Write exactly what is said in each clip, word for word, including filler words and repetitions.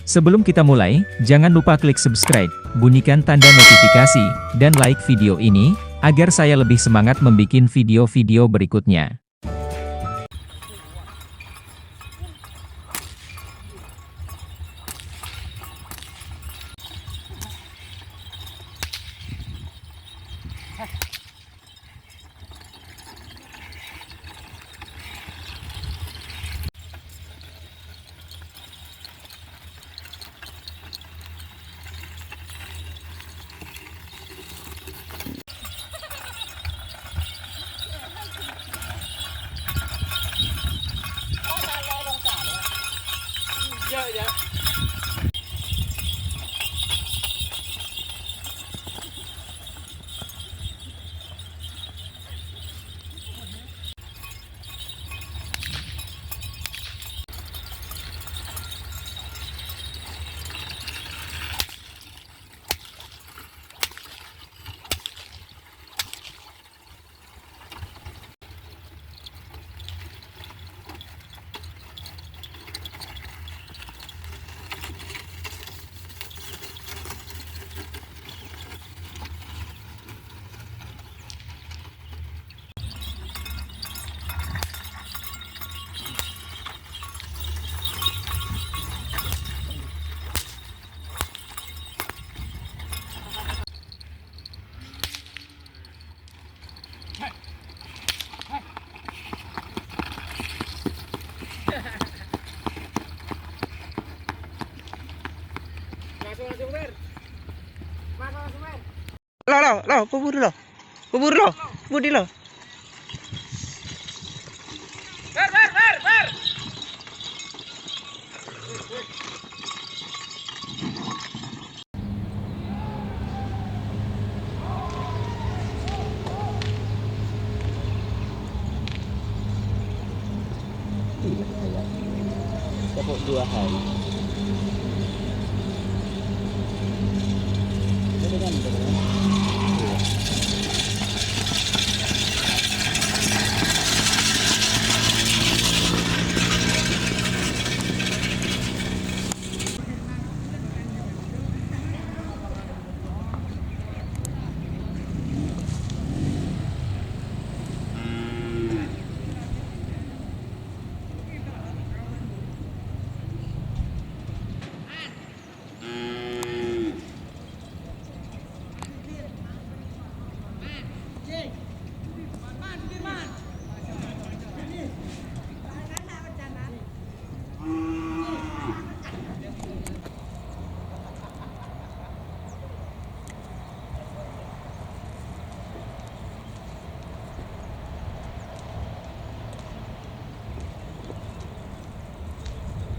Sebelum kita mulai, jangan lupa klik subscribe, bunyikan tanda notifikasi, dan like video ini, agar saya lebih semangat membuat video-video berikutnya. Langsung, langsung, Mer. Mas, langsung, Mer. Lo, lo, lo, kubur lo. Kubur lo. Budi lo. Mer, Mer, Mer, Mer. Iya, kayak. Tepuk dua hari. Ini kan, ini kan. Iya.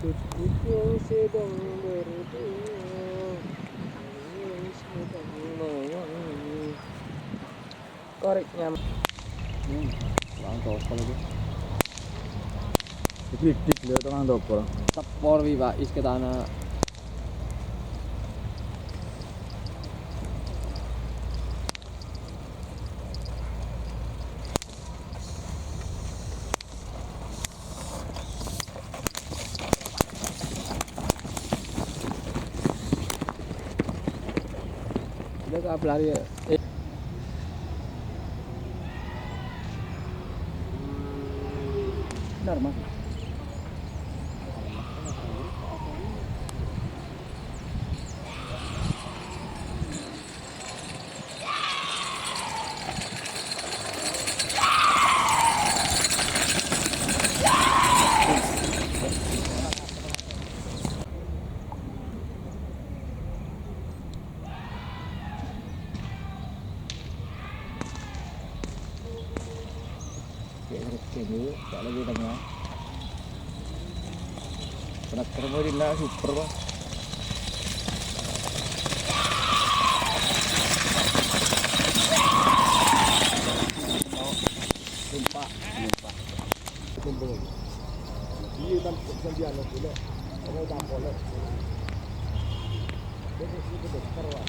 Duduk yang sedang berdua, yang sedang menyanyi. Korek nyam. Hmm, kurang tokol itu. Dik-dik lho, tukang tokol. Tepor wi, Pak, is ke tanah. Udah ke apa lari ya? Eh. Benar, Mas. Kayak ngerti dulu, tak lagi tengah. Traktor mau di na super, Pak. Sumpah, sumpah. Sumpah. Iya, kan, bisa dianu dulu. Kamu tak boleh. Dia mesti ke dokter, Pak.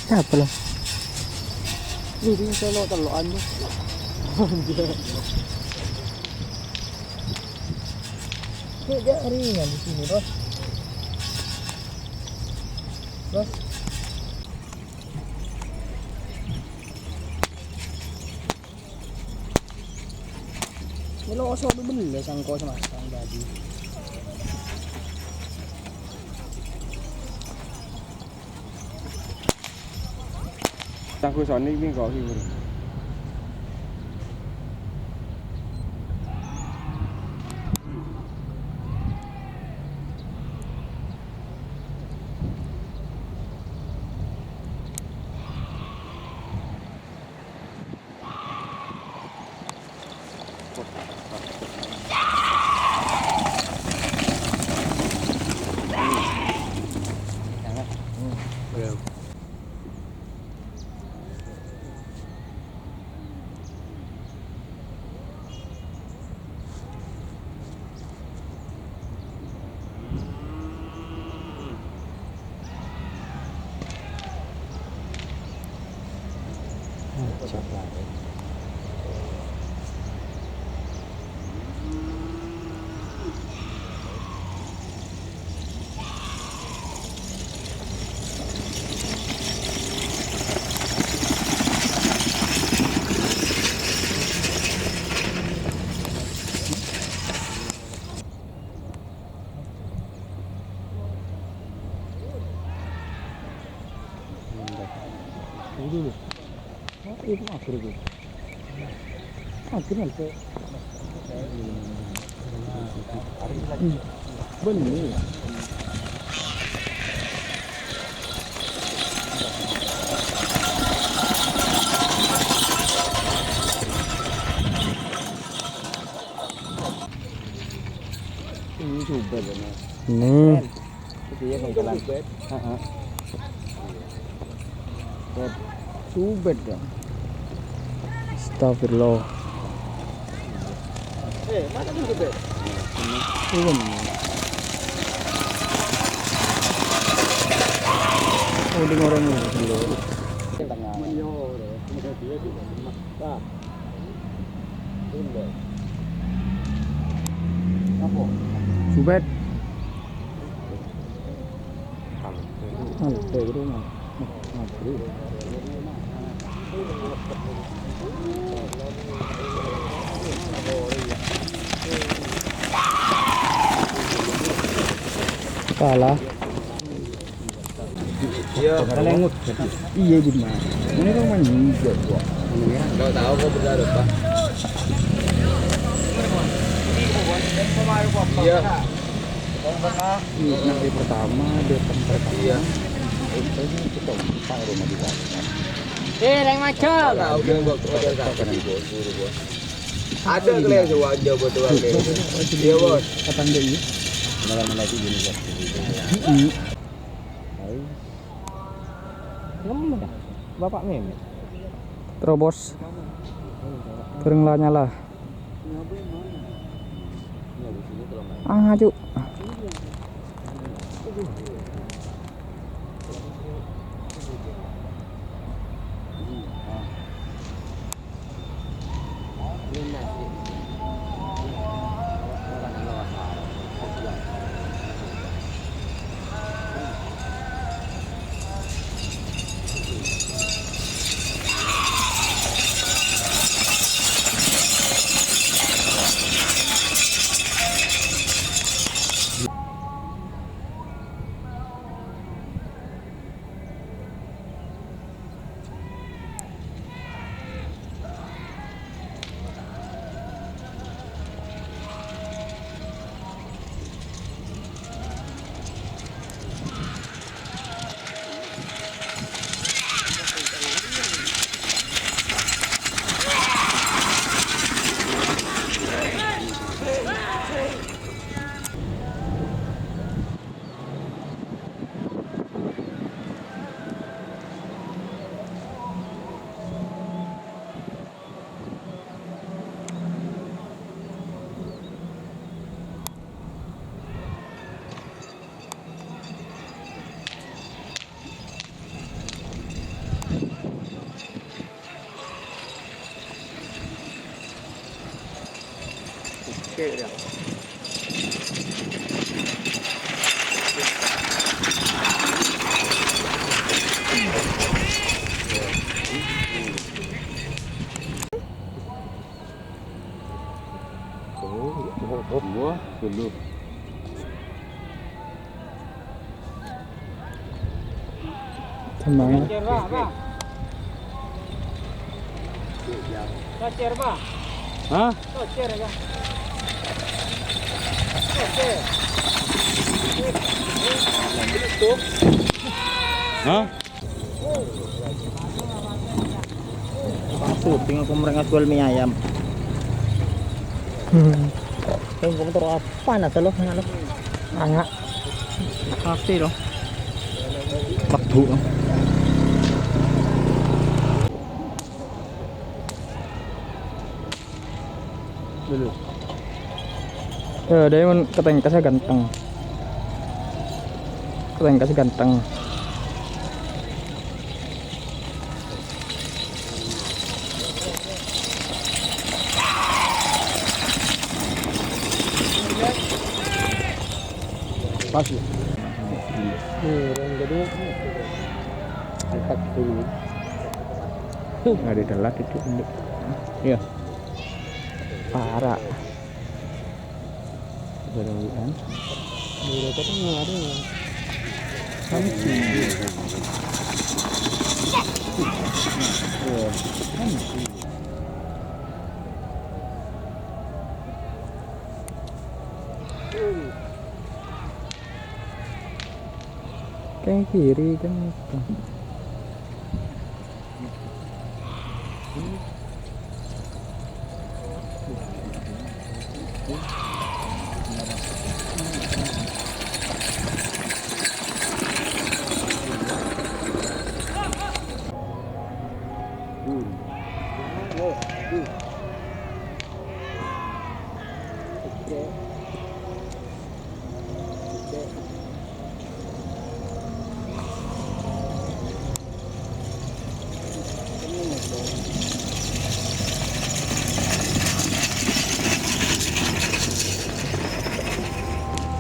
Siapa lo? Jadi, saya mau telokan, Bos. Kayak ringan di sini, Bos. Bos. Mèlo oso bellâ sangko semasang tadi. Tanggu Sony ini kok ini. Itu loh. Apa itu mager itu? Mager nanti. Bener. Ini coba ya, Mas. Ini. Itu ya, kebetulan. Heeh. Subet, ya. Astagfirullah. Eh, mana tuh, Beb? Turun. Oh, di orang ini dulu. Tengah. Nah. Subet. Halte, bro, Mas. Kalah. Iya. Iya, Bima. Ini kan main juga, gua. Nggak tahu kok benar apa. Iya. Ini hari pertama, datang pertama. Iya. Itu kita empat rumah di sana. Eh, lain macam. Tahu dia gua kepada sakit di bos, guru gua. Ada kalian sih wajah buat tuan deh. Iya, Bos. Kapan dia ini? Malam lagi gini, Bos. Heeh. Hai. Ngomong dah. Bapak Meme. Terobos. Bareng la nyala. Ah, Cuk. Oh, wah, dulu. Tenang. Socer, Pak, Pak. Socer, Pak. Hah? Socer, ya, Pak. Socer. Hah? Pas syuting aku merengek jual mie ayam. Hmm. Kamu terus apa, nah, lo, nah, lo? Angak. Pasti, lo. Waktu. Dulu. Eh, dia mon katengkasnya ganteng. Katengkasnya ganteng. Pas, ya? Nih, yang kedua. Angkat dulu. Tuh. Ada telat itu, Nduk. Iya. Parah. Berawian. Buru ketemu ada. Samsi. Iya, samsi. Keng kiri kan itu.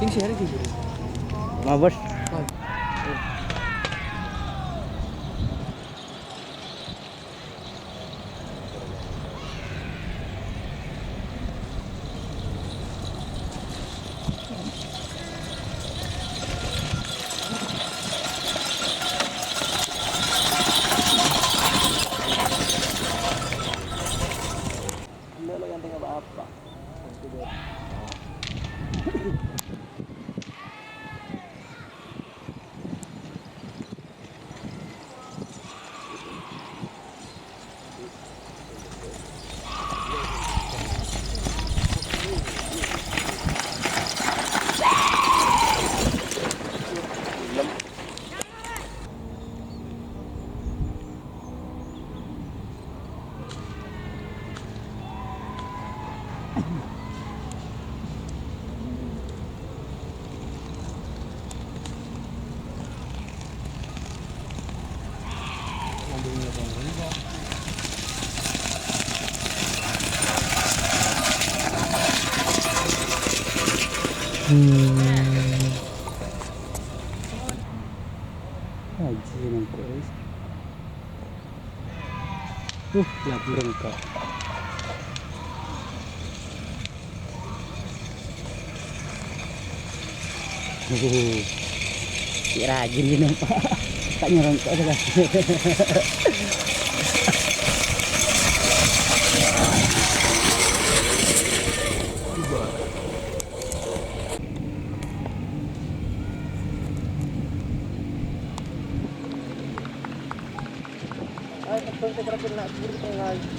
Sing sehari sih, Bro. Mabes. Enggak, lo yang tengok apa? Hmm. Haji nang terus. Uh, ya, burung, Kak. Uh, si rajin ini, Pak. Tak nyerongkok, Kak.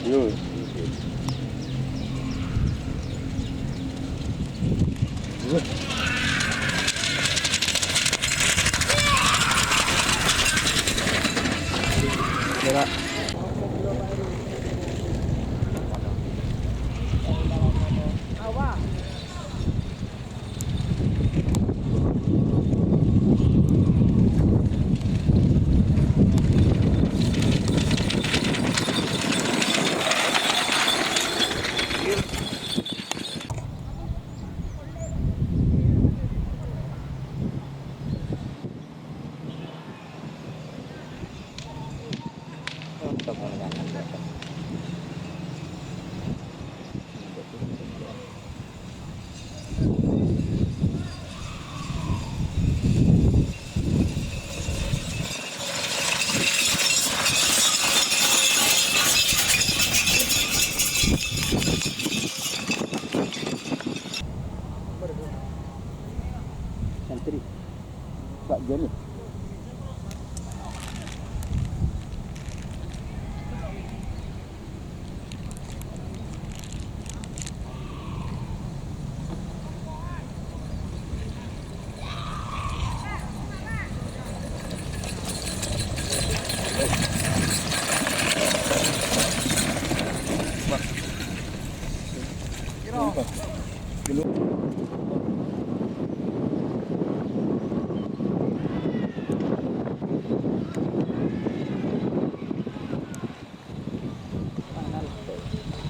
Yo. Kira. Santri. Pak Joni.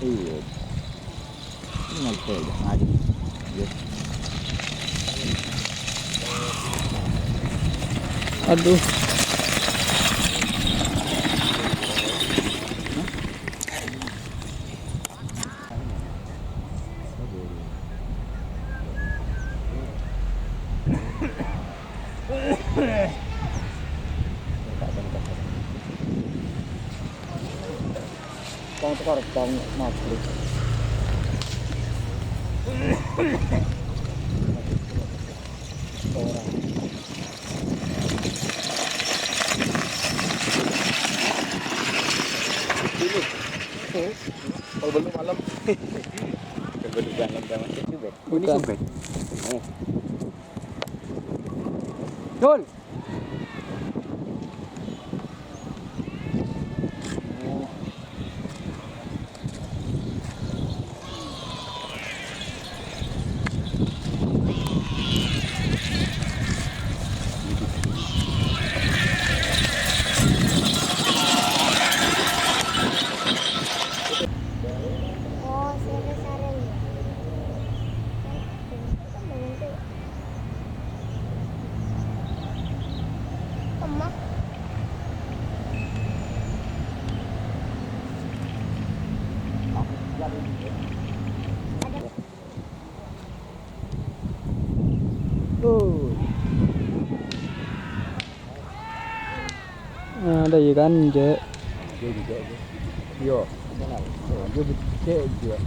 Iyâ. Ini ngaji. Iyâ. Aduh. Tong tekor, tong maghrib. Kalau belum malam. Kalau belum malam, jangan cek juga. Ini bukan. Sumpah. Oh. Dul. Oh, sere-sere. Emma. Tuh. Nah, ada ikan, Cek. Iya, iya, iya. Iya, benar. Iya, becek juga.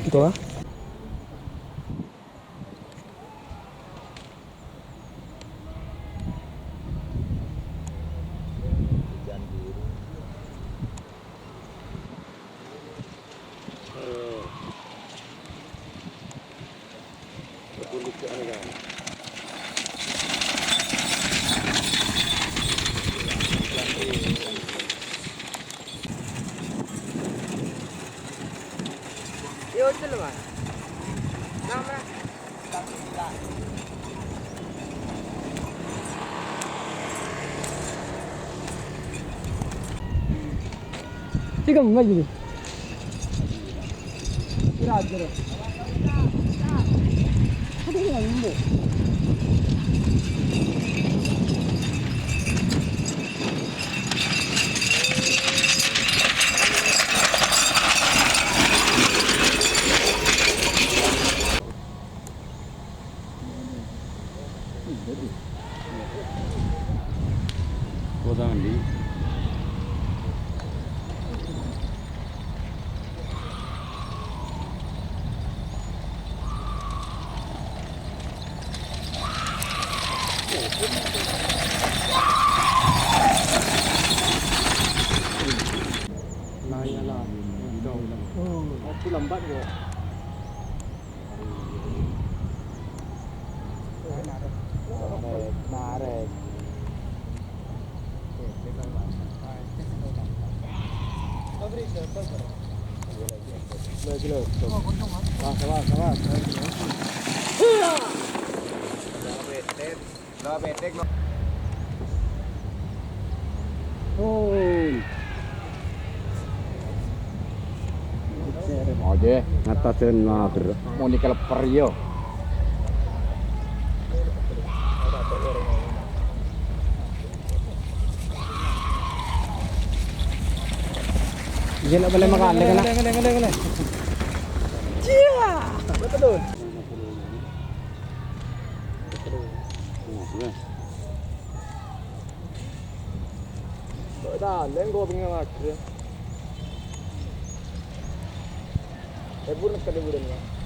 Itu ah. Yo, itu loh, Mas. Nah, Mas. Tiga menit lagi. Kira-kira. Ada yang nunggu. Kota Mandi. Nah, iyalah. Itu lambat kok. Narik, narik. Lagi, lagi. Awas, awas, awas. Lo petek, lo. Oh. Seret. Oke. Ngata den mager. Muni keleper, yo. Iya, nak boleh makan, boleh, boleh, boleh, boleh. Cia. Betul. Betul. Kok ta' lengko pengen mager. Eh, pur nekka di bulan, ya.